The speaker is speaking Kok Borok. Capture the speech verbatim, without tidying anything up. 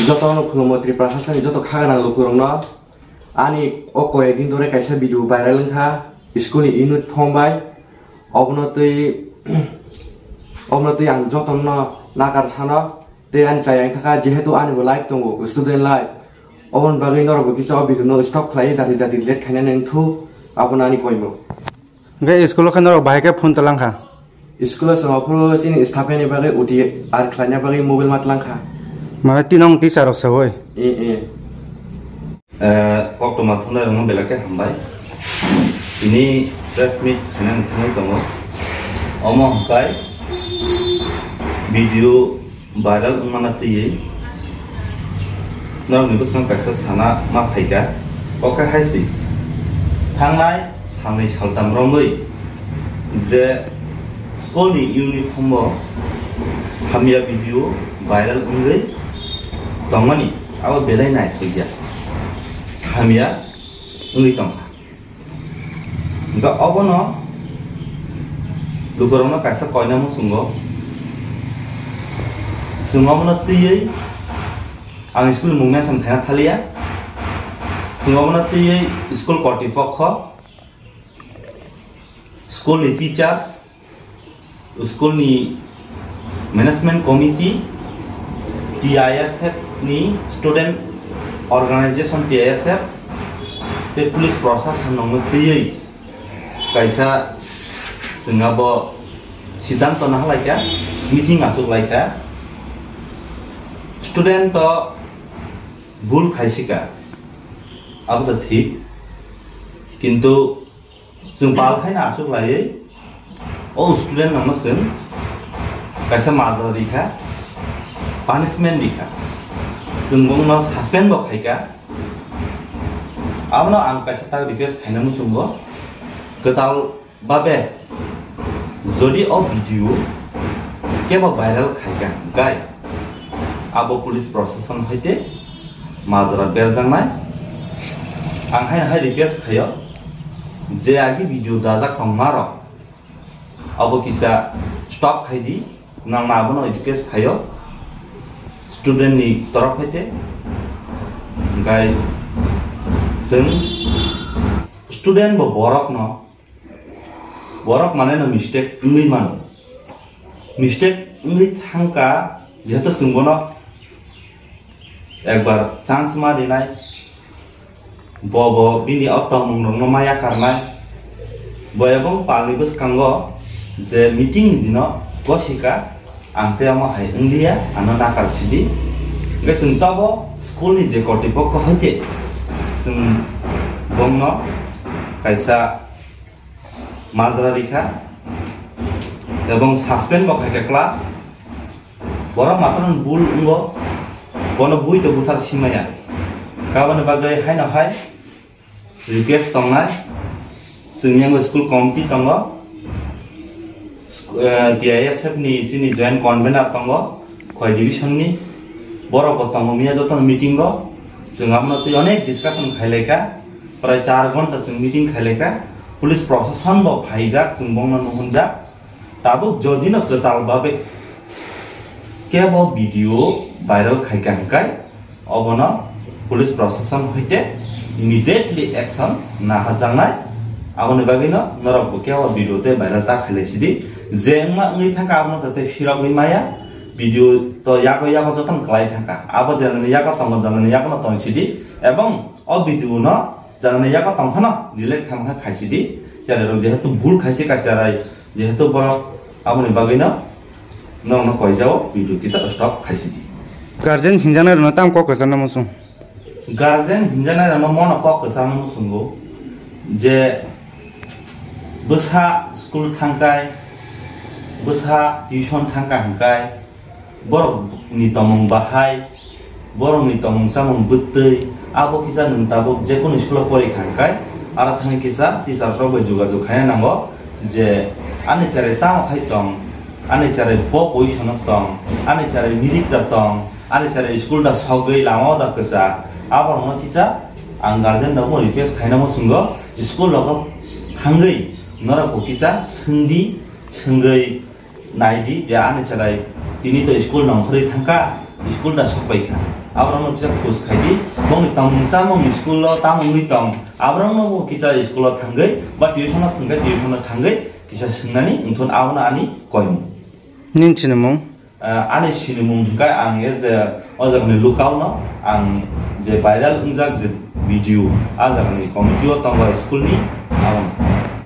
Jotono khulumwi Tripura hasteni joto khaganang lukurokno. Ani o koyek din dore kaisa video viral wngkha school ni uniform bai. Obono twi, obono twi ang jotono nakar sano. Tei ani chayang thaka, jehetu ani bo life tongo, student life. Oboni bagwi norok bo kisa o video no stop khlai, dati dati delete khaina nang thu, abono ani koimo. Hwnkhe school o khe norok bahai khe phone tlang kha? School o chwng aphuru chini staff ni bagwi uti ar khlaina bagwi mobile ma tlang kha. Mane tinong teacher rok sawi? Eh, eh. Eh, koktwma thumnairokno belai khe hambai. Tini press meet khainani thangwi tongo. Omo hwnkhe video viral wngmana twiwi norokni bwskango kaisa sana ma phaikha. O khe hai se, thangnai salnwi saltham romwi je school ni uniform o hamya video viral wngwi tongmani, abo belai naithokya hamya wngwi tongkha. Hwnkhe obono lukurokno kaisa koina muchungo, chwng obono twiwi ang school ni mung mention khaina thaliya, chwng obono twiwi school kortipokho, school ni teachers, school ni management committee, T I S F ni student organization T I S F tei police proshashan no twiwi kaisa chwng abo siddhanto naha laikha, meeting achuk laikha. Student to bhul khaisika, abo to thik, kintu chwng bal khaina achuk laiwi o student rokno chwng kaisa majra rikha, punishment rikha, chwng bongno suspend bo khaika. Abono ang kaisa tak request khaina muchungo, kwtal babe, jodi o video kebo viral khaika hwnkhe abo police proshashan hoite majra berjaknai. Ang haino hai request khaio, je agi video dajak tongmarok abo kisa stop khai di, nangma abono request khaio student ni torof hoite. Hwnkhe chwng student bo borokno, borok mane no mistake wngwi mano. Mistake wngwi thangkha, jehetu chwng bono ekbar chance ma rinai, bo bo bini o tongmung rokno ma yakarnai, bo ebong palni bwskango je meeting ni dino gosika, ang tei omo hai wngliya, ano nakar sidi. Hwnkhe chwng tobo school ni je kortipokho hoite chwng bongno kaisa majra rikha ebong suspend bo khaikha class. Borok matwrwng bul wngo, bono bui to buthar simaya. Kaboni bagwi haino hai request tongnai, chwng yango school committee tongo, sku-, eh, T I S F ni chini joint convener tongo, Khowai division ni, borok bo tongo miya joto meeting o, chwng abono twi onek discussion khailaikha, prai char ghonta chwng meeting khailaikha, police proshashan bo phaijak, chwng bongno nuhunjak, tabuk jodi no kwtal babe kebo video viral khaikha hwnkhe, obono police proshashan hoite immediately action naharjaknai. Aboni bagwino norok bo kebo video tei viral ta khailai sidi. Je wngma wngwi thangkha abono to tei phirogwi maya. Video to yago yago jotono kwlai thangkha. Abo janani yago tongo, janani yagono tong sidi. Ebong o video no janani yago tongkhano delete khaima kha khaisidi. Cherai rok jehetu bhul khaisi ka cherai, jehetu borok aboni bagwino norokno koijao video kisa stop khaisidi. Guardian hinjaknai rokno tamo kok kwcharna muchung? Guardian hinjaknai rokno mono kok kwcharna muchungo je bwsa school thangkai, bwsa tuition thangka hwnkhe, borok ni tongmung bahai, borok ni tongmung chamung bwtwi, abo kisa nwng tabuk jekunu school o pori kha hwnkhe, aro thangwi kisa teachers rok bai jogajog khaina nango je ani cherai tamo khai tong, ani cherai bo position o tong, ani cherai mirik da tong, ani cherai school da sogwi lama o da kwchak, abo rokno kisa ang guardian rokno request khaina muchungo, school rogo thangwi norok bo kisa swngdi, swngwi naidi je ani cherai tini to school nongkhorwi thangkha, school da sokpaikha. Aborokno kisa khoj khai di, bongni tongmung chamungni school o tamo wngwi tong, aborokno bo kisa school o thangwi ba tuition o thangkhe tuition o thangwi kisa swngnani wngthun, abono ani koimung. Nini sinimung? Ah, ani sinimung hwnkhe ang as a o jagani local no ang je viral wngjak je video, a jagani committee o tongo school ni, abo.